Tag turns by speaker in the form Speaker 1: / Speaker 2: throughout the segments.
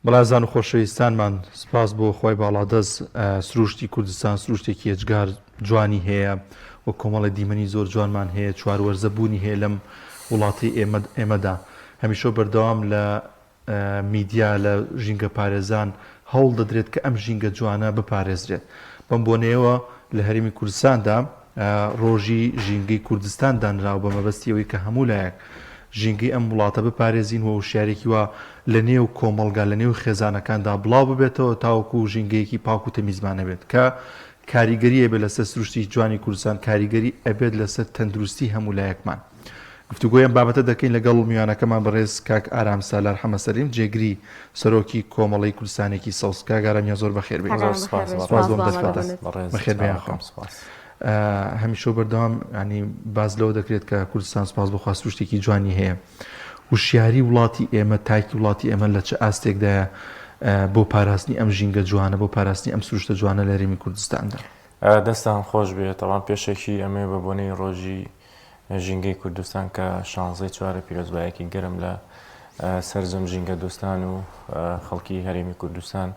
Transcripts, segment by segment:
Speaker 1: بەڵێزان و خۆشەویستانمان سپاس بۆ خوای باڵادەست سروشتی کوردستان سروشتێکی ئێجگار جوانی هەیە و کۆمەڵی دیمەنی زۆر جوانمان هەیە چواروەرزە بوونی هەیە لەم وڵاتی ئێمە ئێمەدا هەمیشە بەردەوام لە میدیا لە ژینگە پارێزان هەوڵ دەدرێت کە ئەم ژینگە جوانە بپارێزرێت بەم بۆنەیەوە لە هەرێمی کوردستاندا ڕۆژی ژینگەی کوردستان دانراوە بە مەبەستی ئەوەی کە هەموو لایەک ژینگەی ئەم وڵاتە بپارێزین و وشیارێکی وا لە نێو کۆمەڵگا لە نێو خێزانەکاندا بڵاو ببێتەوە تاوەکو ژینگەیەکی پاک و تەمیزمان هەبێت کە کاریگەری ئەبێت لەسەر سروشتی جوانی کوردستان کاریگەری ئەبێت لەسەر تەندروستی هەموو لایەکمان. گفتوگۆی ئەم بابەتە دەکەین لەگەڵ میوانەکەمان بەڕێز کاک ئارام سالار حەمەسەلیم جێگری سەرۆکی کۆمەڵەی کوردستانێکی سەوز. کاک ئارام گیان زۆر بەخێر بێی.
Speaker 2: زۆر سپاس
Speaker 1: سپاس بۆ ئەم دەرفەتە. بەخێر بێیان خۆم. هەمیشە و بەردەوام ینی باس لەوە دەکرێت کە کوردستان سپاس بخوا سروشتێکی جوانی هەیە. وشیاری وڵاتی ئێمە تاکی وڵاتی ئێمە لە چ ئاستێکدایە بۆ پاراستنی ئەم ژینگە جوانە بۆ پاراستنی ئەم سروشتە جوانە لە هەرێمی کوردستاندا؟
Speaker 2: دەستان خۆش بێ تەوان پێشەکی ئەمێ بە بۆنەی ڕۆژی ژینگەی کوردستان کە شانزەی چوارە پیرۆزبایەکی گەرم لە سەرجەم ژینگە دۆستان و خەڵکی هەرێمی کوردستان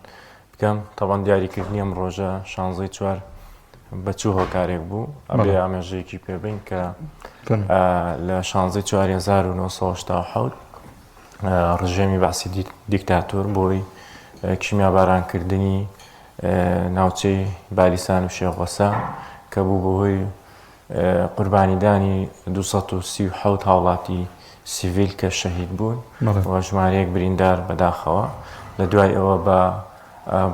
Speaker 2: بکەم تەوان دیاریکردنی ئەم ڕۆژە شانزەی چوار بە چ هۆکارێک بوو ئەبێ ئاماژەیەکی پێبین کە لە شانزەی چوار 1970 ڕژێمی بەعسی دیکتاتۆر بۆی کیمیابارانکردنی ناوچەی بالیسان و شێخ کە بوو بەهۆی قوربانیدانی 237 هاوڵاتی سیڤیل کە شەهید بوون و ژمارەیەک بریندار بەداخەوە لە دوای ئەوە بە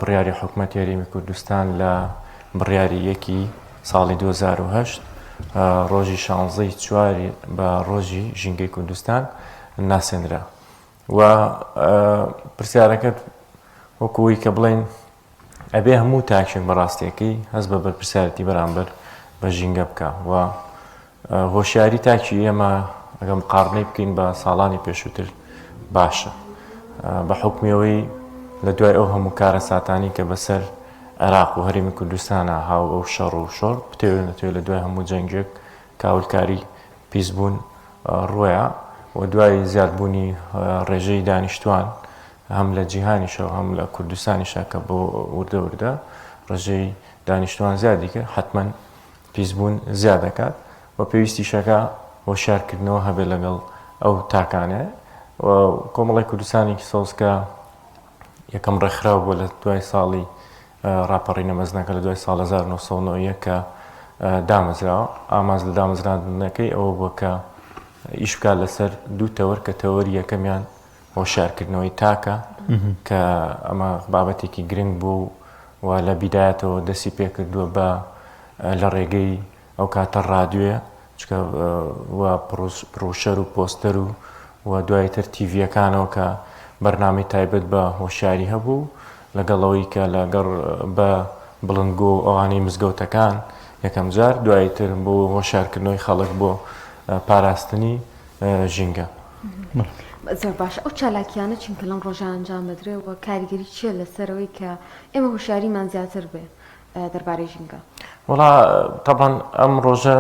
Speaker 2: بڕیاری حکومەتی هەرێمی کوردستان لە بڕیاری یەکی ساڵی 2008 ڕۆژی شانزەی چواری بە ڕۆژی ژینگەی کوردستان ناسێنرا و پرسیارەکەت وەکوی کە بڵین ئەبێ هەموو تاکێک بە ڕاستیەکەی هەست بە بەرپرسیارەتی بەرامبەر بە ژینگە بکا و هۆشیاری تاکی ئێمە ئەگەر مقارنەی بکەین بە ساڵانی پێشووتر باشە بە حکمیەوەی لە دوای ئەو هەموو کارەساتانی کە بەسەر عێراق و هەرێمی کوردستانە هاو ئەو شەڕ و شۆڕ بتەوێت نەتەوێت لە دوای هەموو جەنگێک کاولکاری پیسبوون ڕووەیە و دوای زیادبوونی ڕێژەی دانیشتوان هەم لە جیهانیشە و هەم لە کوردستانیشە کە بۆ وردە وردە ڕێژەی دانیشتوان زیادی کرد حتمما پیسبوون زیاد دەکات و پێویستیشەکە هۆشیارکردنەوە هەبێت لەگەڵ ئەو تاکانە و کۆمەڵی کوردستانێکی سەوز کە یەکەم ڕێکخراو بووە لە دوای ساڵی ڕاپەڕینە مەزنەکە لە دوای ساڵ 1990 کە دامەزراوە ئامانج لە دامەزراندنەکەی ئەوە بووە کە ئیش بکات لەسەر دوو تەوەر کە تەوەری یەکەمیان هۆشیارکردنەوەی تاکە کە ئەمە بابەتێکی گرنگ بوو و لە بیدایەتەوە دەستی پێکردووە بە لە ڕێگەی ئەو کاتە ڕادیۆیە چکە و پڕوشەر و پۆستەر و و دوایتر تیڤیەکانەوە کە بەرنامەی تایبەت بە هۆشیاری هەبوو لەگەڵ ئەوەی کە لەگەڵ بە بڵندگۆ و ئەوانەی مزگەوتەکان یەکەم جار دوایتر بۆ هۆشیارکردنەوەی خەڵک بۆ پاراستنی ژینگە.
Speaker 3: زۆر باشە ئەو چالاکیانە چین کە لەم ڕۆژە ئەنجام دەدرێ و کاریگەری چییە لەسەرەوەی کە ئێمە هۆشیاریمان زیاتر بێ دەربارەی ژینگە؟
Speaker 2: وەڵا تەبعەن ئەم ڕۆژە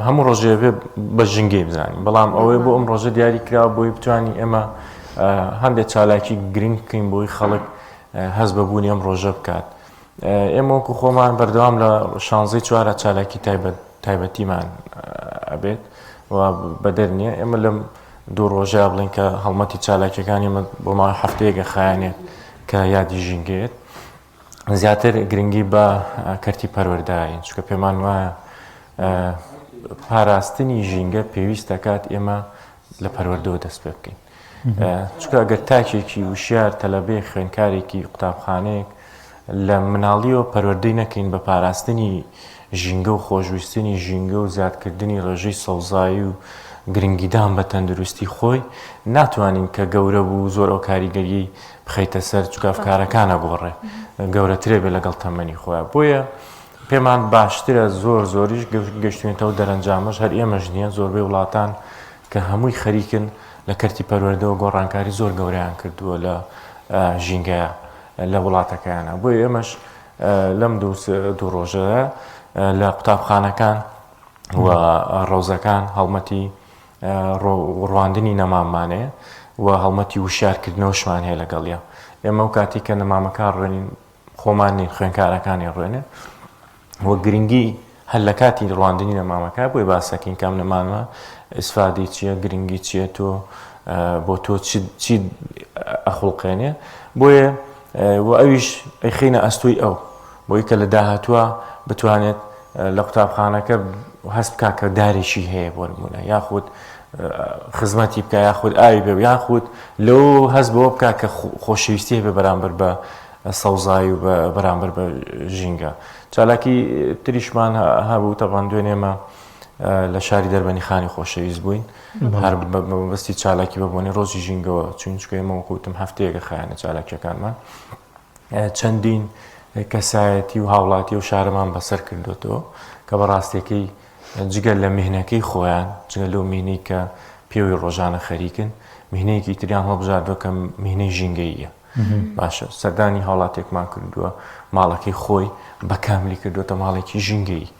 Speaker 2: هەموو ڕۆژێ بێ بە ژینگەی بزانین بەڵام ئەوەی بۆ ئەم ڕۆژە دیاری کرا بۆی بتوانین ئێمە هەندێک چالاکی گرنگ بکەین بۆی خەڵک هەست بە بوونی ئەم ڕۆژە بکات ئێمە وەکو خۆمان بەردەوام لە شانزەی چوارە چالاکی تایبەت تایبەتیمان ئەبێت و بەدەر نییە ئێمە لەم دوو ڕۆژە بڵین کە هەڵمەتی چالاکیەکانی ئێمە بۆ ماوەی هەفتەیەکە خایەنێت کە یادی ژینگەیەت زیاتر گرنگی بە کەرتی پەروەردەین چونکە پێمان وایە پاراستنی ژینگە پێویست دەکات ئێمە لە پەروەردەوە دەست پێ بکەین چونکە ئەگەر تاکێکی وشیار تەلەبەی خوێندکارێکی قوتابخانەیەک لە مناڵیەوە پەروەردەی نەکەین بە پاراستنی ژینگە و خۆشویستنی ژینگە و زیادکردنی ڕێژەی سەوزایی و گرنگیدان بە تەندروستی خۆی ناتوانین کە گەورە بوو زۆر ئەو کاریگەریی بخەیتە سەر چونکە ئەفکارەکان ئەگۆڕێ گەورەترێ بێ لەگەڵ تەمەنی خۆیان بۆیە پێمان باشترە زۆر زۆریش گەشتوینەتەوە دەرەنجامەش هەر ئێمەش نییە زۆربەی وڵاتان کە هەمووی خەریکن لە کەرتی پەروەردەوە گۆڕانکاری زۆر گەورەیان کردووە لە ژینگەیە لە وڵاتەکەیانە بۆیە ئێمەش لەم دوو ڕۆژەیە لە قوتابخانەکان و ڕەوزەکان هەڵمەتی ڕواندنی نەماممان هەیە و هەڵمەتی وشیارکردنەوەشمان هەیە لەگەڵیا. ئێمە و کاتی کە نەمامەکان ڕوێنین خۆمان نین خوێنکارەکانی ڕوێنێ و گرنگی هەر لە کاتی ڕواندنی نەمامەکە بۆی باسەکەین کام نەمامە ئیسفادەی چییە گرنگی چییە تۆ بۆ تۆ چی ئەخوڵقێنێ بۆیە و ئەویش ئەیخەینە ئەستۆی ئەو بۆی کە لە داهاتووە بتوانێت لە قوتابخانەکە هەست بکە کە دارێکی هەیە بۆ نمونە یاخود خزمەتی بکە یاخود ئاوی بێ یاخود لەو هەست بەوە بکە کە خۆشەویستی هەبێ بەرامبەر بە سەوزایی و بەرامبەر بە ژینگە. چالاکی تریشمان هەبوو تەبان دوێنێ ئێمە لە شاری دەربەنی خانی خۆشەویست بووین هەر بەمەبەستی چالاکی بە بۆنەی ڕۆژی ژینگەوە چوین چکە ئێمە وەکوتم هەفتەیەکە خایەنە چالاکیەکانمان چەندین کەسایەتی و هاوڵاتی و شارەمان بەسەر کردوێتەوە کە بە ڕاستیەکەی جگە لە میهنەکەی خۆیان جگە لەو میهنەی کە پێوەی ڕۆژانە خەریکن میهنەیەکی تریان هەڵبژاردووە کە میهنەی ژینگەییە باشە سەردانی هاوڵاتێکمان کردووە ماڵەکەی خۆی بە کاملی کردووەتە ماڵێکی ژینگەیی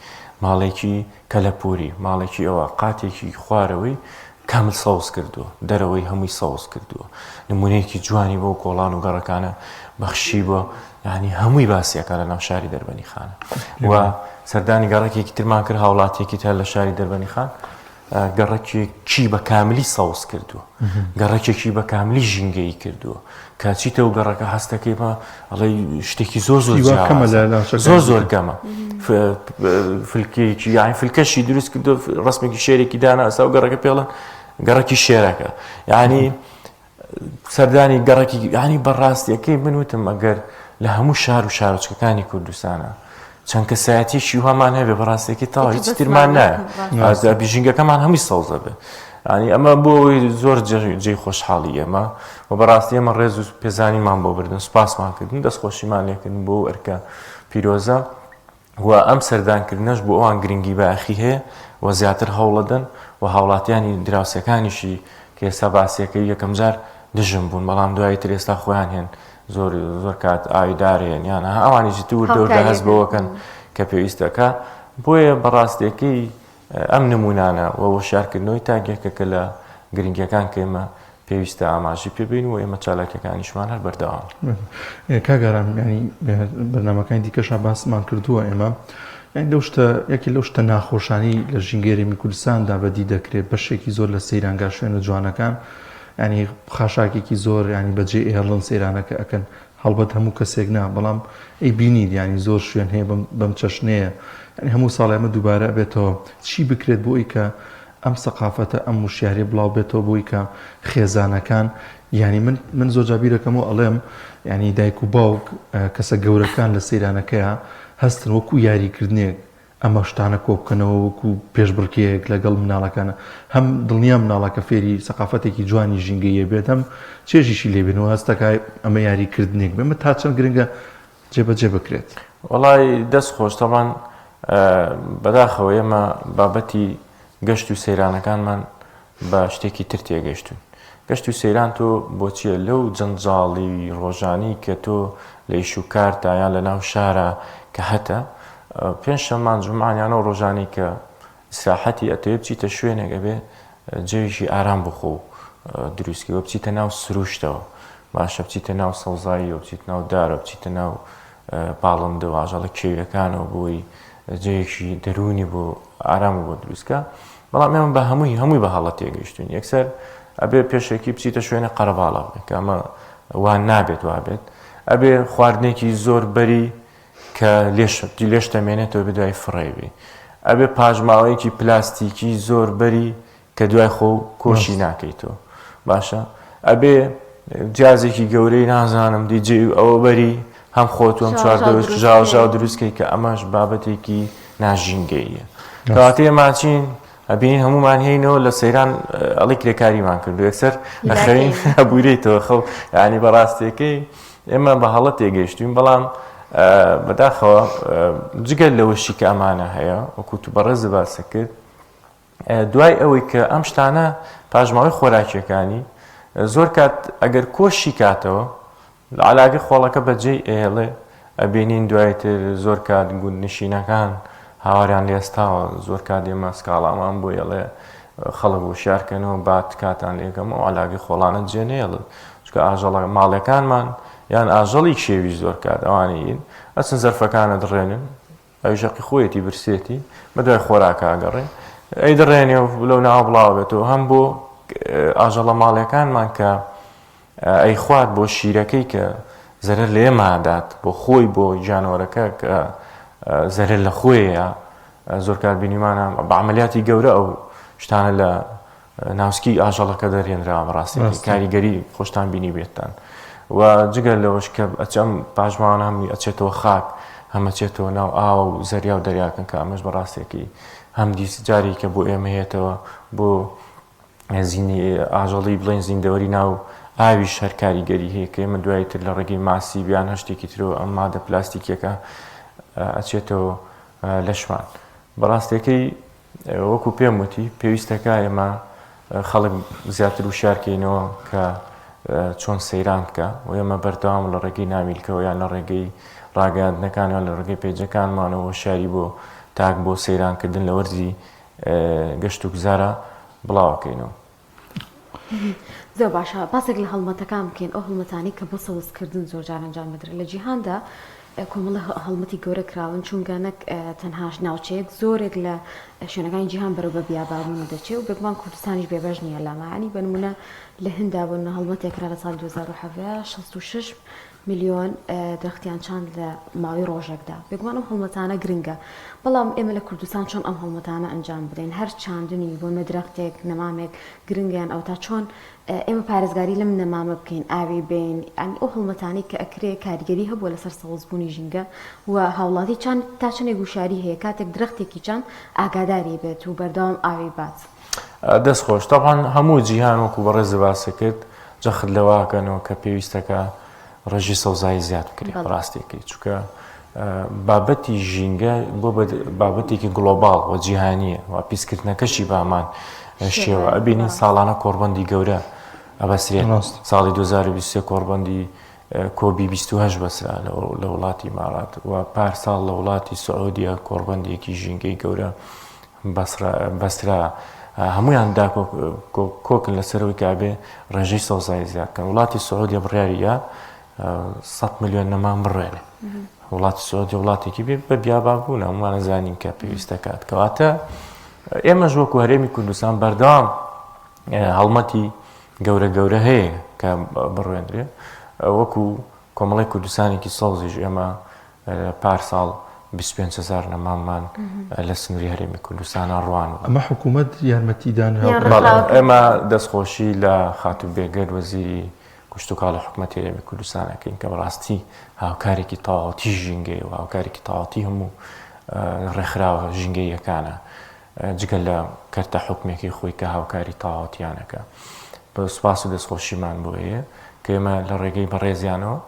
Speaker 2: ماڵێکی کەلەپوری ماڵێکی ئەوە قاتێکی خوارەوەی کامل سەوز کردووە دەرەوەی هەمووی سەوز کردووە نمونەیەکی جوانی بۆ کۆڵان و گەڕەکانە بەخشی بۆ یعنی هەمووی باسیەکە لە ناو شاری دەربەنی خانە و سەردانی گەڕەکێکی ترمان کرد هاوڵاتیەکی تر لە شاری دەربەنی خان گەڕەکێکی بە کاملی سەوز کردووە گەڕەکێکی بە کاملی ژینگەیی کردووە کە چیتە و گەڕەکە هەستەکەی بە ئەڵێ شتێکی زۆر زۆر کەمە زۆر زۆر کەمە فلکێکی یان فلکەشی دروست کردو ڕسمێکی شێرێکی دانا ئەسا و گەڕەکە پێڵن گەڕەکی شێرەکە یعنی سەردانی گەڕەکی یانی بە ڕاستیەکەی من وتم ئەگەر لە هەموو شار و شارۆچکەکانی کوردستانە چەند کەسایەتیەکی وامان هەبێ بە ڕاستێکی تەواو هیچ ترمان نایە ئازادی ژینگەکەمان هەمووی سەوزە بێ ینی ئەمە بۆ زۆر جێی خۆشحاڵی ئێمە و بەڕاستی ئێمە ڕێز و پێزانیمان بۆ بردن سوپاسمان کردن دەستخۆشیمان لێکردن بۆ ئەرکە پیرۆزە و ئەم سەردانکردنەش بۆ ئەوان گرنگی بایەخی هەیە و زیاتر هەوڵەدەن و هاوڵاتیانی دراوسێکانیشی کە ئێستا باسیەکەی یەکەمجار دژم بوون بەڵام دوایی تر ئێستا خۆیان هێن زۆر زۆر کات ئاوی دارێن یان ئەوانیشی تو وردە وردە هەست بەوەکەن کە پێویستەکە بۆیە بەڕاستیەکەی ئەم نموونانە و وشیارکردنەوەی تاک یەکێکە لە گرنگییەکان کە ئێمە پێویستە ئاماژەی پێ بەین و ئێمە چالاکییەکانیشمان هەر بەردەوامن.
Speaker 1: کاک ئارام یانی بەرنامەکانی دیکەشا باسمان کردووە ئێمە یانی لەو شتە یەکێ لەو شتە ناخۆشانی لە ژینگەی هەرێمی کوردستاندا بەدی دەکرێت بەشێکی زۆر لە سەیرانگا شوێنە جوانەکان ینی خاشاکێکی زۆر ینی بەجێ ئێڵن سەیرانەکە ئەکەن هەڵبەت هەموو کەسێک نا بەڵام ئەیبینیت یانی زۆر شوێن هەیە بەم بەم چەشنەیە یانی هەموو ساڵێ ئەمە دووبارە ئەبێتەوە چی بکرێت بۆ ئەوی کە ئەم سەقافەتە ئەم وشیاریە بڵاو بێتەوە بۆی کە خێزانەکان یانی من من زۆر جار بیرەکەمەوە ئەڵێم یانی دایک و باوک کەسە گەورەکان لە سەیرانەکەیا هەستن وەکو یاریکردنێک ئەمە شتانە کۆبکەنەوە وەکو پێشبڕکێیەک لەگەڵ مناڵەکانە هەم دڵنیام مناڵەکە فێری سەقافەتێکی جوانی ژینگەیی بێت هەم چێژیشی لێ بێن و هەستەکە ئەمە یاری کردنێک بێ ئەمە تا چەند گرنگە جێبەجێ بکرێت؟
Speaker 2: وەڵای دەست خۆش تەبان بەداخەوە ئێمە بابەتی گەشت و سەیرانەکانمان بە شتێکی تر تێگەشتوین. گەشت و سەیران تۆ بۆچیە لەو جەنجاڵی ڕۆژانەی کە تۆ لە ئیش و کارتا یان لە ناو شارا کە هەتە پێنج شەممان جومعان یان ئەو ڕۆژانەی کە ئیسراحەتی ئەتەوێ بچیتە شوێنێک ئەبێ جەوێکی ئارام بۆ خۆو دروستکەی و بچیتە ناو سروشتەوە باشە بچیتە ناو سەوزاییەوە بچیتە ناو دارەوە بچیتە ناو باڵندە و ئاژەڵە کێویەکانەوە بۆی جێیەکی دەروونی بۆ ئارام بۆ دروستکە بەڵام ئێمە بە هەمووی هەمووی بە هەڵە تێگەیشتوین یەکسەر ئەبێ پێشەکی بچیتە شوێنە قەرەباڵغ کە ئەمە وان نابێت وابێت ئەبێ خواردنێکی زۆر بەری کە لێش لێش دەمێنێتەوە بێ دوای فڕێبی ئەبێ پاشماوەیەکی پلاستیکی زۆر بەری کە دوای خۆ کۆشی ناکەیتەوە باشە ئەبێ جازێکی گەورەی نازانم دیجێ ئەوە بەری هەم خۆت و هەم چواردەورت ژاوەژاو دروست کەی کە ئەمەش بابەتێکی ناژینگەییە. کەواتە ئێمە ئەچین ئەبینین هەمومان هێینەوە لە سەیران ئەڵی کرێکاریمان کردو یەکسەر ئەخەوین ئەبورێیتەوە خەو یعنی بەڕاستیەکەی ئێمە بە هەڵە تێگەیشتوین بەڵام بەداخەوە جگەل لەوەشی کە ئەمانە هەیە وەکو تو بەڕێز باسە کرد دوای ئەوەی کە ئەم شتانە پاشماوەی خۆراکیەکانی زۆر کات ئەگەر کۆشی کاتەوە عەلاگە خۆڵەکە بەجێی ئەهێڵێ، ئەبینین دوای تر زۆر کات گوندنشینەکان هاواریان لێستاوە، زۆر کات ئێمە سکاڵامان بۆی ئەڵێ خەڵک وشیار کەنەوە با تکاتان لێکەم ئەو عەلاگەی خۆڵانە جێ نەیەڵن، چونکە ئاژەڵە ماڵیەکانمان یان ئاژەڵی کێویش زۆر کات ئەوانەی ئەچن زەرفەکان ئەدڕێنن ئەویش هەقی خۆیەتی برسێتی بەدوای خۆراکا ئەگەڕێ ئەیدڕێنێ و لەو ناوە بڵاوە بێتەوە هەم بۆ ئاژەڵە ماڵیەکانمان کە ئەیخوات بۆ شیرەکەی کە زەرەر لە ئێمە ئەدات بۆ خۆی بۆ گیانەوەرەکە کە زەرەر لە خۆیە زۆر کات بینیمانە بە عملیاتی گەورە ئەو شتانە لە ناوسکی ئاژەڵەکە دەرهێنراوە بەڕاستی کاریگەری خۆشتان بینی بێتان و جگە لەوەش کە ئەچم پاشماوان هەم ئەچێتەوە خاک هەمەچێتەوە ناو ئاو و زەریا و دەریاکەن کە ئەمەش بەڕاستێکی هەم دیس جاری کە بۆ ئێمە هێتەوە بۆ ئاژەڵی بڵێن زیندەوەری ناو ئاویش هەر کاریگەری هەیە کە ئێمە دوای تر لە ڕێگەی ماسی بیان هەر شتێکی ترەوە ئەم مادە پلاستیکیەکە ئەچێتەوە لەشمان بەڕاستەکەی وەکو پێم وتی پێویستەکە ئێمە خەڵک زیاتر وشارکەینەوە کە چۆن سەیران بکە و ئێمە بەردەوام لە ڕێگەی نامیلکەوە یان لە ڕێگەی ڕاگەیاندنەکان یان لە ڕێگەی پەیجەکانمانەوە هۆشیاری بۆ تاک بۆ سەیرانکردن لە وەرزی گەشت و گوزارە بڵاوەکەینەوە.
Speaker 3: زۆر باشە باسێک لە هەڵمەتەکان بکەین ئەو هەڵمەتانەی کە بۆ سەوزکردن زۆر جار ئەنجام بدرێت لە جیهاندا کۆمەڵە هەڵمەتی گەورە کراون چونکە نەک تەنهاش ناوچەیەک زۆرێک لە شوێنەکانی جیهان بەرەو بە بیابانبوون دەچێت و بێگومان کوردستانیش بێبەش نییە لەمانی بە نمونە لە هندا بۆ هەڵمەتێک کرا لە ساڵی 2017 66 ملیۆن درەختیان چاند لە ماوەی ڕۆژێکدا. بێگومان ئەم هەڵمەتانە گرنگە، بەڵام ئێمە لە کوردستان چۆن ئەم هەڵمەتانە ئەنجام بدەین؟ هەر چاندنی بۆ نمونە درەختێک، نەمامێک گرنگە یان ئەوەتا چۆن ئێمە پارێزگاری لەم نەمامە بکەین، ئاوی بەین، یانی ئەو هەڵمەتانەی کە ئەکرێ کاریگەری هەبووە لەسەر سەوزبوونی ژینگە و هاوڵاتی چاند تا چەندێک وشیاری هەیە کاتێک درەختێکی چاند ئاگاداری بێت و بەردەوام ئاوی بات؟
Speaker 2: دەست خۆش. تەبعەن هەموو جیهان وەکو بەڕێزت باست کرد جەخت لەوە ئەکەنەوە کە پێویستەکە ڕێژەی سەوزایی زیاد بکرێت ڕاستیەکەی چونکە بابەتی ژینگە بۆ بابەتێکی گلۆباڵ و جیهانیە و پیسکردنەکەشی بامان شێوە ئەبینین ساڵانە کۆڕبەندی گەورە ئەبەسرێت ساڵی 2023 کۆڕبەندی کۆبی 28 بەسرا لە وڵاتی ئیمارات و پار ساڵ لە وڵاتی سعودیە کۆڕبەندێکی ژینگەی گەورە بەسرا هەمویان دا کۆکن لەسەرەوەی کە ئەبێ ڕێژەی سەوزایی زیاد بکەن وڵاتی سعودیە بڕیاری یا 100 ملیۆن نەمام بڕێنێ وڵاتی سعودی وڵاتێکی بێ بە بیابان بوون هەمووانە زانین کە پێویست دەکات کەواتە ئێمەش وەکو هەرێمی کوردستان بەردەوام هەڵمەتی گەورە گەورە هەیە کە بڕوێندرێ وەکو کۆمەڵی کوردستانێکی سەوزیش ئێمە پار ساڵ 25 هەزار نەماممان لە سنووری هەرێمی کوردستانا ڕوانوە.
Speaker 1: ئەمە حکوومەت یارمەتیدان
Speaker 2: هاوکاری. بەڵێ ئێمە دەستخۆشی لە خاتوو بێگەرد وەزیری کشتوکاڵی حکوومەتی هەرێمی کوردستان ئەکەین کە بەڕاستی هاوکارێکی تەواوەتی ژینگەیە و هاوکارێکی تەواوەتی هەموو ڕێکخراوە ژینگەییەکانە جگە لە کەرتە حکومیەکەی خۆی کە هاوکاری تەواوەتیانەکە بە سوپاس و دەستخۆشیمان بۆ هەیە کە ئێمە لە ڕێگەی بەڕێزیانەوە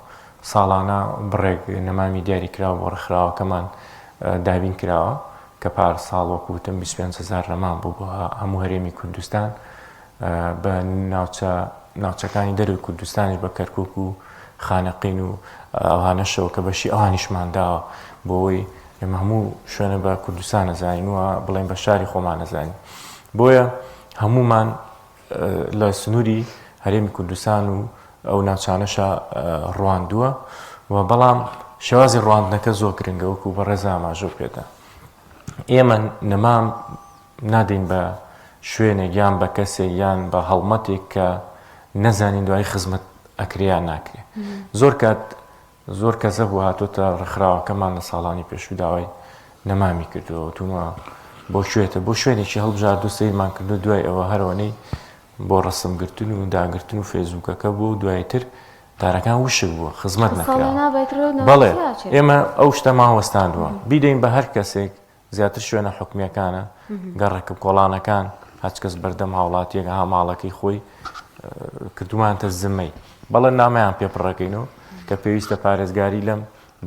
Speaker 2: ساڵانە بڕێک نەمامی دیاریکراو بۆ ڕێکخراوەکەمان دابین کراوە کە پار ساڵ وەکو وتم 25 هەزار نەمام بوو بۆ هەموو هەرێمی کوردستان بە ناوچە ناوچەکانی دەروی کوردستانیش بە کەرکک و خانەقین و ئەوانەشەوە کە بەشی ئەوانیشمان داوە بۆ ئەوەی ئێمە هەموو شوێنە بە کوردستان ئەزانین و بڵێن بە شاری خۆمان ئەزانین بۆیە هەمومان لە سنووری هەرێمی کوردستان و ئەو ناوچانەشا ڕواندووە و بەڵام شێوازی ڕواندنەکە زۆر گرنگە وەکو بەڕێز ئاماژە پێدا ئێمە نەمام نادەین بە شوێنێک یان بە کەسێک یان بە هەڵمەتێک کە نەزانین دوایی خزمەت ئەکرێ یان ناکرێ زۆر کات زۆر کەس هەبوو هاتۆتە ڕێکخراوەکەمان لە ساڵانی پێشوو داوای نەمامی کردووە وتومە بۆ کوێتە بۆ شوێنێکی هەڵبژاردو سەیرمان کردو دوای ئەوە هەرەوەنەی بۆ ڕسم گرتن و داگرتن و فێسبووکەکە بوو و دوای تر دارەکان وشک بووە خزمەت نەکراوە بەڵێ ئێمە ئەو شتەمان وەستاندووە بیدەین بە هەر کەسێک زیاتر شوێنە حکومییەکانە، گەڕەک و کۆڵانەکان، هەرچ کەس بەردەم هاوڵاتییەک ها ماڵەکەی خۆی کردومانتە زمەی. بەڵێ نامەیان پێ پڕەکەینەوە کە پێویستە پارێزگاری لەم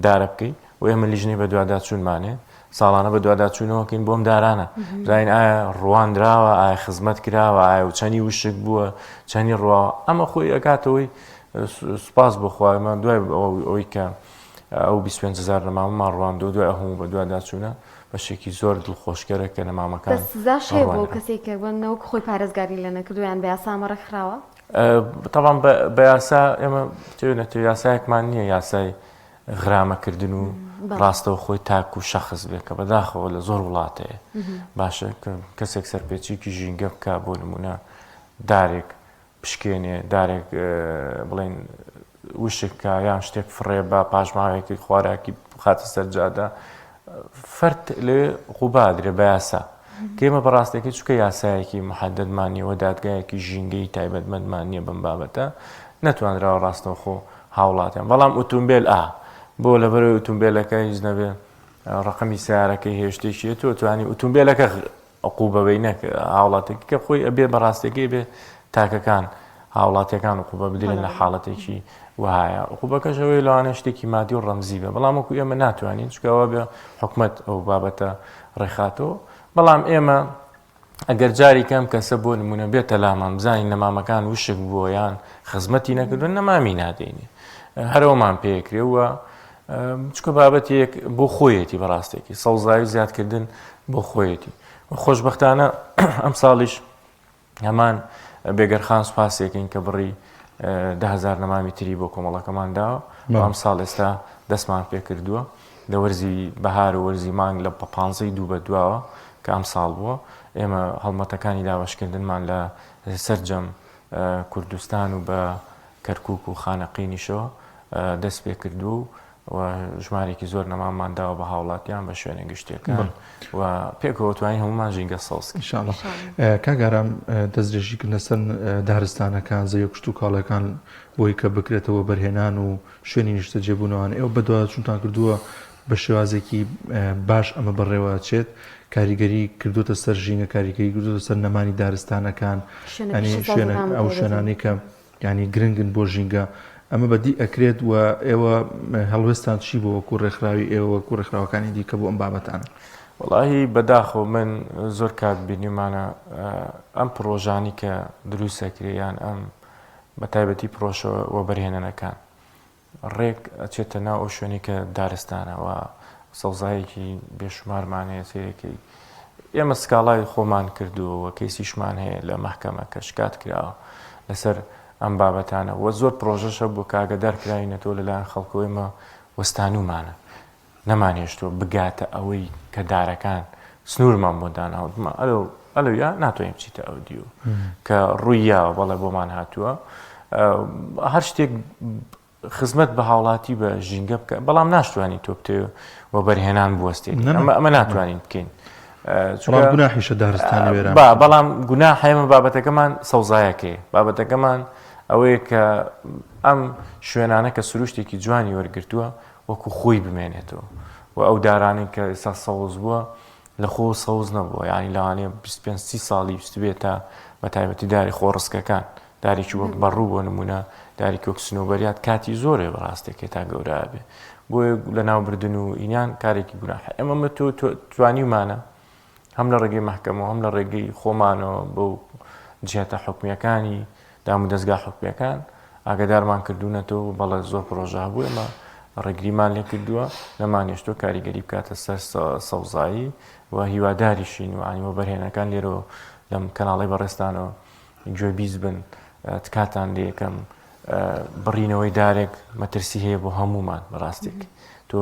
Speaker 2: دارە بکەی و ئێمە لیژنەی بەدواداچوونمان هەیە ساڵانە بەدواداچوونەوەکەین بۆم دارانە بزانین ئایا ڕواندراوە ئایا خزمەت کراوە ئایا و چەنی وشک بووە چەنی ڕواوە ئەمە خۆی ئەکاتەوەی سوپاس بۆ خوا ئێمە دوای ئەوەی کە ئەو 25 هەزار نەمامەمان ڕواندووە دوای ئەو هەموو بەدواداچوونە بەشێکی زۆر دڵخۆشکەرە کە نەمامەکان
Speaker 3: بەس سزاش هەیە بۆ کەسێک کە وەک خۆی پارێزگاری لێ نەکردووە یان بە یاسا ئەمە ڕێکخراوە؟
Speaker 2: تەبعەن بە یاسا ئێمە بتەوێ نەتەوێ یاسایەکمان نییە یاسای غرامەکردن و ڕاستەوخۆی تاک و شەخس بێ کە بەداخەوە لە زۆر وڵات هەیە باشە کەسێک سەرپێچیکی ژینگە بکە بۆ نمونە دارێک بشکێنێ دارێک بڵێن وشک کا یان شتێک فڕێ بە پاشماوەیەکی خۆراکی بخاتە سەر جادە فەرد لەوێ قوبادرێ بە یاسا کێمە بەڕاستەکەی چکە یاسایەکی محددمان نییە و دادگایەکی ژینگەی تایبەتمەندمان نییە بەم بابەتە نەتوانراوە ڕاستەوخۆ هاوڵاتیان بەڵام ئوتومبێل ئا بۆ لەبەرەوەی ئوتومبێلەکە هیچ نەبێ ڕقمی سیارەکەی هێشتێکی تۆ توانی ئوتومبێلەکە عقوبە بەی نەک هاوڵاتێکی کە خۆی ئەبێ بە ڕاستەکەی بێ تاکەکان هاوڵاتیەکان عقوبە بدرێن لە حاڵەتێکی وهایە عقوبەکەش ئەوەیە لەوانەیە شتێکی مادی و ڕەمزی بێ بەڵام وەکو ئێمە ناتوانین چونکە ئەوە بێ حکومەت ئەو بابەتە ڕێخاتەوە بەڵام ئێمە ئەگەر جاری کەم کەسە بۆ نمونە بێتە لامان بزانین نەمامەکان وشک بووە یان خزمەتی نەکردو نەمامی نادەینێ هەرەوەمان پێکرێ وە چکە بابەتێک بۆ خۆیەتی بەڕاستێکی سەوزایی زیادکردن بۆ خۆیەتی خۆشببختانە ئەم ساڵیش هەمان بێگەرخان سوپاسێکین کە بڕی 10هزار نەمامی تری بۆ کۆمەڵەکەمان داوە ئەم ساڵ ئێستا دەستمان پێکردووە لە وەرزی بەهار و وەرزی مانگ لە پانزەی دوو بە دواوە کە ئەم ساڵ بووە ئێمە هەڵمەتەکانی دابەشکردنمان لە سەرجەم کوردستان و بە کەرکوک و خانەقینیشەوە دەست پێ کردووە و و ژمارێکی زۆر نەماممان داوە بە هاوڵاتیان بە شوێنە گشتیەکان و پێکەوە توانین هەمومان ژینگە سەوز
Speaker 1: ان شاء الله کاک ئارام دەستدرێژی کردنە سەر دارستانەکان زەویە کشتوکاڵیەکان بۆی کە بکرێتەوە بەرهێنان و شوێنی نیشتەجێبوونەوان ئێوە بەدواداچوونتان کردووە بە شێوازێکی باش ئەمە بەڕێوەچێت کاریگەری کردوتە سەر ژینگە کاریگەری کردوتە سەر نەمانی دارستانەکان شوێنە ئەو شوێنانەی کە ینی گرنگن بۆ ژینگە ئەمە بەدی ئەکرێت و ئێوە هەڵوێستان چی بۆ وەکو ڕێکخراوی ئێوە وەکو ڕێکخراوەکانی دیکە بۆ ئەم بابەتانە؟
Speaker 2: وەڵاهی بەداخەوە من زۆر کات بینیومانە ئەم پڕۆژانی کە دروستەکرێ یان ئەم بە تایبەتی پرۆژە وەبەرهێنەرەکان ڕێک ئەچێتە ناو ئەو شوێنەی کە دارستانە و سەوزایەکی بێشومارمان هەیە سەیرەکەی ئێمە سکاڵای خۆمان کردووە و کەیسیشمان هەیە لە مەحکەمە کە شکات کراوە لەسەر ئەم بابەتانە وە زۆر پرۆژەشە بۆ کاگەدار کراوینەتەوە لەلایەن خەڵکەوە ئێمە وەستانومانە نەمانهێشتووە بگاتە ئەوەی کە دارەکان سنوورمان بۆ داناوە ئەلو ئەلو یا ناتوانین بچیتە ئەو دیو کە ڕووی یاوە بەڵێ بۆمان هاتووە هەر شتێک خزمەت بە هاوڵاتی بە ژینگە بکە بەڵام ناشتوانین تۆ بتێ و بەرهێنان بوەستێت ئەمە ئەمە ناتوانین بکەین
Speaker 1: گوناحیشە دارستانی وێران
Speaker 2: بەڵام گوناح ئێمە بابەتەکەمان سەوزایەکەی بابەتەکەمان ئەوەیە کە ئەم شوێنانە کە سروشتێکی جوانی وەرگتووە وەکو خۆی بمێنێتەوە و ئەو دارانەی کە ئێستا سەوز بووە لە خۆ سەوز نەبووە یعنی لەوانەیە 25 سی ساڵی ویستبێت تا بە تایبەتی داری خۆڕسکەکان دارێکی وەک بەڕوو بۆ نمونە دارێکی وەک سنۆبەریات کاتی زۆرێ بەڕاستێکێ تا گەورە بێ بۆیە لە ناوبردن و ئینان کارێکی گوناحە ئێمە مە تۆ توانیومانە هەم لە ڕێگەی مەحکەمەوە هەم لە ڕێگەی خۆمانەوە بەو جهتە حکومیەکانی دامودەزگا حکومیەکان ئاگادارمان کردوونەتەوە بەڵێ زۆر پرۆژە هەبوو ئێمە ڕێگریمان لێ کردووە نەمانێشتووە کاریگەری بکاتە سەر سەوزایی و هیواداریشین و عنی وەبەرهێنەکان لێرەوە لەم کەناڵی بەڕێزتانەوە گوێبیست بن تکاتان لێ یەکەم بڕینەوەی دارێک مەترسی هەیە بۆ هەمومان بەڕاستێک تۆ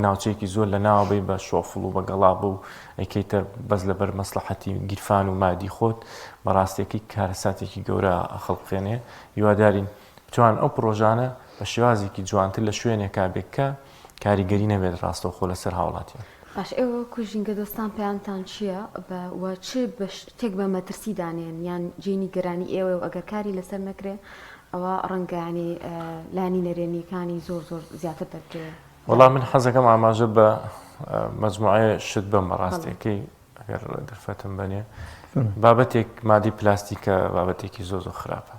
Speaker 2: ناوچەیەکی زۆر لە ناوە بی بە شۆفڵ و بە گەڵابە و ئەیکەیتە بەس لەبەر مەسلحەتی گیرفان و مادی خۆت بەڕاستێکی کارەساتێکی گەورە ئەخڵقێنێ هیوادارین بتوان ئەو پرۆژانە بە شێوازێکی جوانتر لە شوێنێکا بێت کە کاریگەری نەبێت ڕاستەوخۆ لەسەر هاوڵاتیان.
Speaker 3: باش ئێوە وەکو ژینگە دۆستان پەیامتان چییە بە و چ بە شتێک بە مەترسی دانێن یان جێی نیگەرانی ئێوەیە و ئەگەر کاری لەسەر نەکرێ ئەوا ڕەنگە یانی لایەنی نەرێنییەکانی زۆر زۆر زیاتر دەربکەوێ.
Speaker 2: وەڵا من حەزەکەم ئاماژە بە مەجموعەیە شت بەم بەڕاستیەکەی ئەگەر دەرفەتم بەنێ بابەتێک مادی پلاستیکە بابەتێکی زۆر زۆر خراپە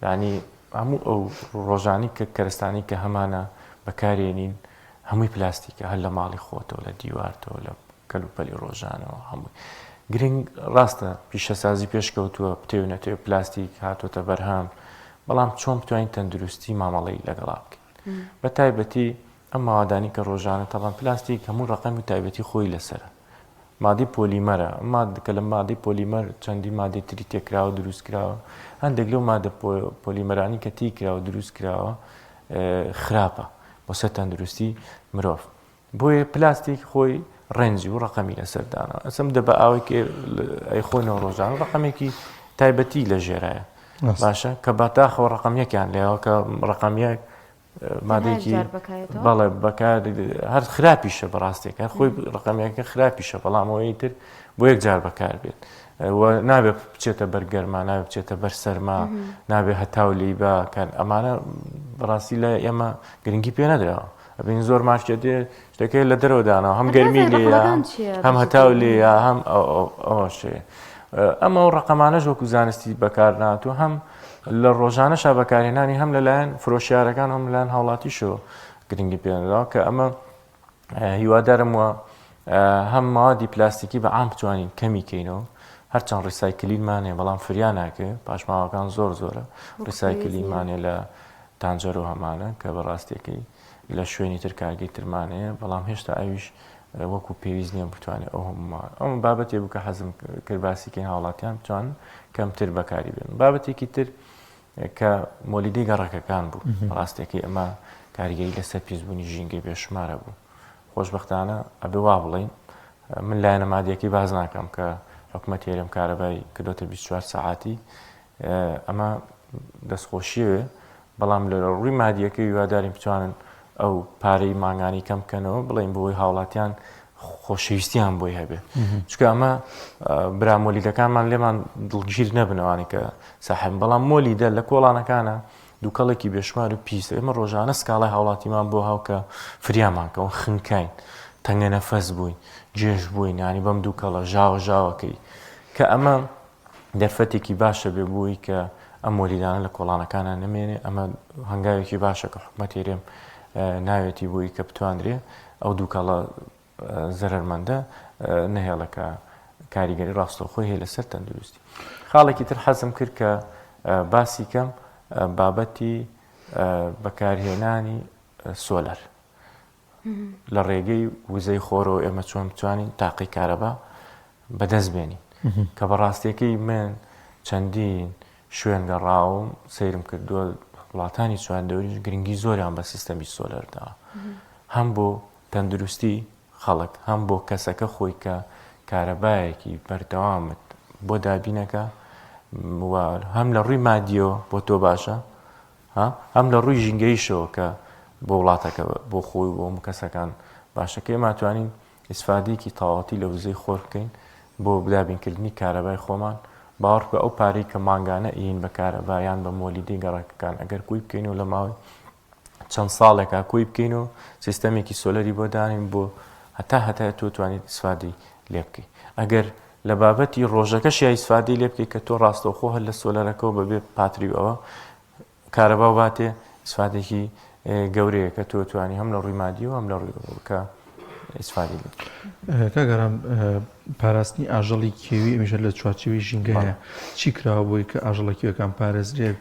Speaker 2: یعنی هەموو ئەو ڕۆژانی کە کەرستانی کە هەمانە بەکارێنین هەمووی پلاستیکە هەر لە ماڵی خۆتەوە لە دیوارتەوە لە کەلوپەلی ڕۆژانەوە هەمووی گرنگ ڕاستە پیشەسازی پێشکەوتووە بتەوێ نەتەوێ پلاستیک هاتۆتە بەرهەم بەڵام چۆن بتوانین تەندروستی مامەڵەی لەگەڵا بکەین بە تایبەتی ئەم ماوادانی کە ڕۆژانە تەڵان پلاستیک هەموو ڕقەمی تایبەتی خۆی لەسرە. مادەی پۆلیمەرە، ئەم مادە کە لە مادەی پۆلیمەر چەندین مادەی تری تێکراوە دروست کراوە، هەندێک لەو مادە پۆلیمەرانی کە تێی کراوە دروست کراوە خراپە بۆ سەر تەندروستی مرۆڤ. بۆیە پلاستیک خۆی ڕێنجی و ڕقەمی لەسەر دانا ئەسم دە بە ئاوەی کە ئەیخۆینەوە ڕۆژانە ڕقەمێکی تایبەتی لە ژێرایە باشە کە بەداخەوە ڕقم یەکیان لێەوە کە ڕقم یەک مادەیەکی بەڵێ بەکار هەر خراپیشە بەڕاستێک هەر خۆی ڕقەمەکە خراپیشە بەڵام ئەوەی تر بۆ یەک جار بەکار بێت و نابێت بچێتە بەر گەرما نابێت بچێتە بەر سەرما نابێت هەتاو لی بکەن ئەمانە بەڕاستی لە ئێمە گرنگی پێ نەدراوە ئەبین زۆر مارکێت دێ شتەکەی لە دەرەوە داناوە هەم گەرمی لێیە هەم هەتاو لێیە هەم ئەوەشێ ئەمە و ڕقەمانەش وەکو زانستی بەکار ناتوو هەم لە ڕۆژانەشا بەکارهێنانی هەم لەلایەن فرۆشیارەکان هەم لەلایەن هاوڵاتیشەوە گرنگی پێنراوە کە ئەمە هیوادارم وە هەم مادی پلاستیکی بە عام بتوانین کەمی کەینەوە هەرچەند recycling مان هەیە بەڵام فریا ناکەوێت پاشماوەکان زۆر زۆرە recycling مان هەیە لە تانجەرۆ هەمانە کە بە ڕاستیەکەی لە شوێنی تر کارگەی ترمان هەیە بەڵام هێشتا ئەویش وەکو پێویست نییە بتوانێت ئەو هەموو ئەم بابەتێ بوو کە حەزم کرد باسی کەین هاوڵاتیان بتوان کەمتر بەکاری بێن بابەتێکی تر کە مۆلیدەی گەڕەکەکان بوو ڕاستەکەی ئەمە کاریگەری لەسەر پیسبوونی ژینگەی بێشمارە بوو خۆشببختانە ئەبێ وا بڵین من لایەنە مادیەکەی باز ناکەم کە حکومەت هەرێم کارەبای کردۆتە 24 سەعاتی ئەمە دەستخۆشیەوێ بەڵام لە ڕووی مادیەکەی هیوادارین بتوانن ئەو پارەی مانگانی کەم بکەنەوە بڵێن بۆی هاوڵاتیان خۆشەویستیان بۆی هەبێت چونکە ئەمە برا مۆلیدەکانمان لێمان دڵگیر نەبنەوانی کە ساحب بەڵام مۆلیدە لە کۆڵانەکانە دووکەڵێکی بێشمار و پیس ئێمە ڕۆژانە سکاڵای هاوڵاتیمان بۆ هاو کە فریامان کەون خنکاین تەنگە نەفەس بووین جێژ بووین ینی بەم دووکەڵە ژاوە ژاوەکەی کە ئەمە دەرفەتێکی باشە بێ بۆی کە ئەم مۆلیدانە لە کۆڵانەکانە نەمێنێ ئەمە هەنگاوێکی باشە کە حکومەت هەرێم ناوێتی بۆی کە بتواندرێ ئەو دووکەڵە زەرەرمەندە نەهێڵە کە کاریگەری ڕاستەوخۆی هەیە لەسەر تەندروستی خاڵێکی تر حەزم کرد کە باسی کەم بابەتی بەکارهێنانی سۆلەر لە ڕێگەی وزەی خۆرەوە ئێمە چۆن بتوانین تاقی کارەبا بەدەست بێنین کە بە ڕاستیەکەی من چەندین شوێن گەڕاوم سەیرم کردووە وڵاتانی چواردەوریش گرنگی زۆریان بە سیستەمی سۆلەردا هەم بۆ تەندروستی خەڵک هەم بۆ کەسەکە خۆی کە کارەبایەکی بەردەوامت بۆ دابینەکە و هەم لە ڕووی مادیەوە بۆ تۆ باشە ها هەم لە ڕووی ژینگەیشەوە کە بۆ وڵاتەکە بۆ خۆی بۆ هەموو کەسەکان باشە کە ئێمە توانین ئیسفادەیەکی تەواوەتی لە وزەی خۆر بکەین بۆ دابینکردنی کارەبای خۆمان باوەڕ بکە ئەو پارەی کە مانگانە ئیین بە کارەبا یان بە مۆلیدەی گەڕەکەکان ئەگەر کۆی بکەین و لە ماوەی چەند ساڵێکا کۆی بکەین و سیستەمێکی سۆلەری بۆ دانین بۆ هەتا هەتای تۆ توانیت ئیسفادەی لێ بکەی ئەگەر لە بابەتی ڕۆژەکەشیا ئیسفادەی لێ بکەی کە تۆ ڕاستەوخۆ هەر لە سۆلەرەکەوە بەبێ پاتری و ئەوە کارەبا و باتێ ئیسفادێکی گەورەیە کە تۆ توانی هەم لە ڕووی مادی و هەم لە ڕووی کە ئیسفادی لێ
Speaker 1: کاک ئارام پاراستنی ئاژەڵی کێوی ئەمیشە لە چوارچێوەی ژینگە هەیە چی کراوە بۆی کە ئاژەڵە کێوەکان پارێزرێت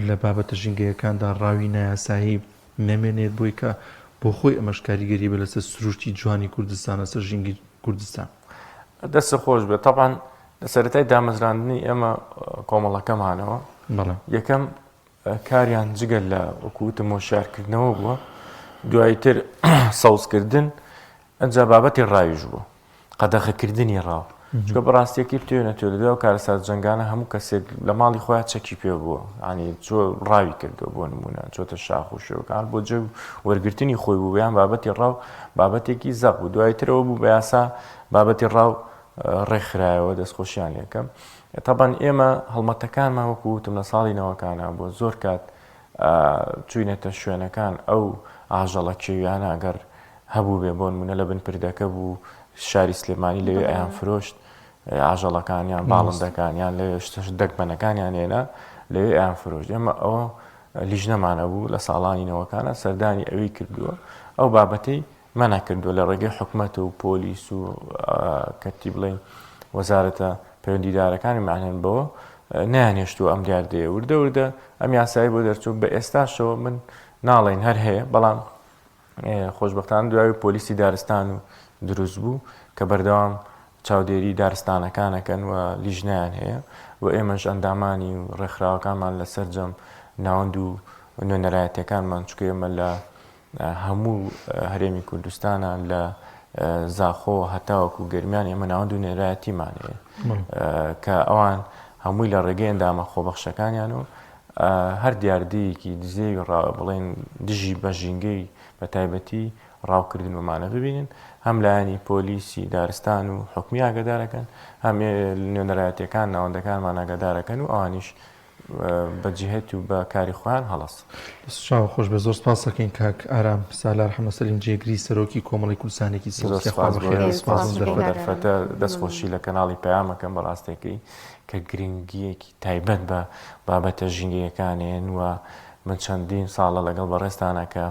Speaker 1: لە بابەتە ژینگەیەکاندا ڕاوی نایاسایی نەمێنێت بۆی کە بۆ خۆی ئەمەش کاریگەری بێت لەسەر سروشتی جوانی کوردستان لەسەر ژینگەی کوردستان.
Speaker 2: دەستت خۆش بێت تەبعەن لە سەرەتای دامەزراندنی ئێمە کۆمەڵەکەمانەوە یەکەم کاریان جگە لە وەکو وتم هۆشیارکردنەوە بووە دوایتر سەوزکردن ئەجا بابەتی ڕاویش بوو قەدەغەکردنی ڕاو چونکە بەڕاستیەکەی بتەوێ نەتەوێ لە دوای کارەسات جەنگانە هەموو کەسێک لە ماڵی خۆیان چەکی پێ بووە ینی چۆ ڕاوی کردووە بۆ نمونە چۆتە شاخ و شێوەکان بۆ جێ وەرگرتنی خۆی بوو یان بابەتی ڕاو بابەتێکی زەق بوو دوای ترەوە بوو بە یاسا بابەتی ڕاو ڕێکخرایەوە دەستخۆشیان لێکەم تەبەن ئێمە هەڵمەتەکانمان وەکو وتم لە ساڵی نەوەکانە بۆ زۆر کات چوینەتە شوێنەکان ئەو ئاژەڵە کێویانە ئەگەر هەبووبێ بۆ نمونە لە بن پردەکە بوو شاری سلێمانی لەوێ ئەیان فرۆشت ئاژەڵەکانیان باڵندەکانیان لەوێ شتە دەگمەنەکانیان هێنا لەوێ ئەیان فرۆشت ئێمە ئەوە لیژنەمان هەبوو لە ساڵانی نەوەکانە سەردانی ئەوی کردووە ئەو بابەتەی مەنا کردووە لە ڕێگەی حکومەت و پۆلیس و کەرتی بڵێین وەزارەتە پەیوەندیدارەکانی مانێن بەوە نەیانهێشتووە ئەم دیاردەیە وردە وردە ئەم یاسایی بۆ دەرچوو بە ئێستاشەوە من ناڵێین هەر هەیە بەڵام خۆشبەختانە دوای پۆلیسی دارستان و دروست بوو کە بەردەوام چاودێری دارستانەکان ئەکەن و لیژنەیان هەیە و ئێمەش ئەندامانی و ڕێکخراوەکانمان لە سەرجەم ناوەند و نوێنەرایەتیەکانمان چونکە ئێمە لە هەموو هەرێمی کوردستانە لە زاخۆ هەتاوەکو گەرمیان ئێمە ناوەند و نوێنەرایەتیمان هەیە کە ئەوان هەمووی لە ڕێگەی ئەندامە خۆبەخشەکانیان و هەر دیاردەیەکی دزێوی ڕا بڵێن دژی بە ژینگەی بە تایبەتی ڕاوکردن ومانە ببینن هەم لایەنی پۆلیسی دارستان و حکومی ئاگادارەکەن هەم نوێنەرایەتیەکان ناوەندەکانمان ئاگادارەکەن و ئەوانیش بە جیهەت و بە کاری خۆیان هەڵەسن.
Speaker 1: دەست و چاوت خۆش بێت زۆر سپاس دەکەین کاک ئارام سالار حەمە سەلیم جێگری سەرۆکی کۆمەڵی کوردستانێکی
Speaker 2: سەوز زۆر یاخوا سپاس بۆ
Speaker 1: بەخێر بێی سپاس
Speaker 2: بۆ سپاس بۆ دەرفەتە. دەرفەتە دەست خۆشی لە کەناڵی پەیام ئەکەم بەڕاستەکەی کە گرنگیەکی تایبەت بە بابەتە ژینگەیەکانێن و من چەندین ساڵە لەگەڵ بەڕێزتانە کە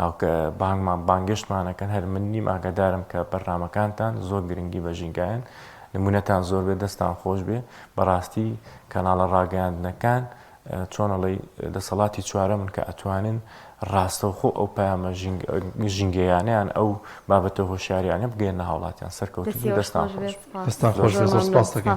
Speaker 2: هاوکە بانگمان بانگێشتمان ئەکەن هەر من نیم ئاگادارم کە بەرنامەکانتان زۆر گرنگی بە ژینگایەن نمونەتان زۆر بێ دەستان خۆش بێ بەڕاستی کەناڵە ڕاگەیاندنەکان چۆن ئەڵێی دەسەڵاتی چوارەمن کە ئەتوانن ڕاستەوخۆ ئەو پەیامە ژینگەیانەیان ئەو بابەتە هۆشیاریانە بگەیەنە هاوڵاتیان سەرکەوتوو
Speaker 3: دەستان
Speaker 2: خۆش
Speaker 1: دەستان خۆش بێ زۆر سپاس دەکەین.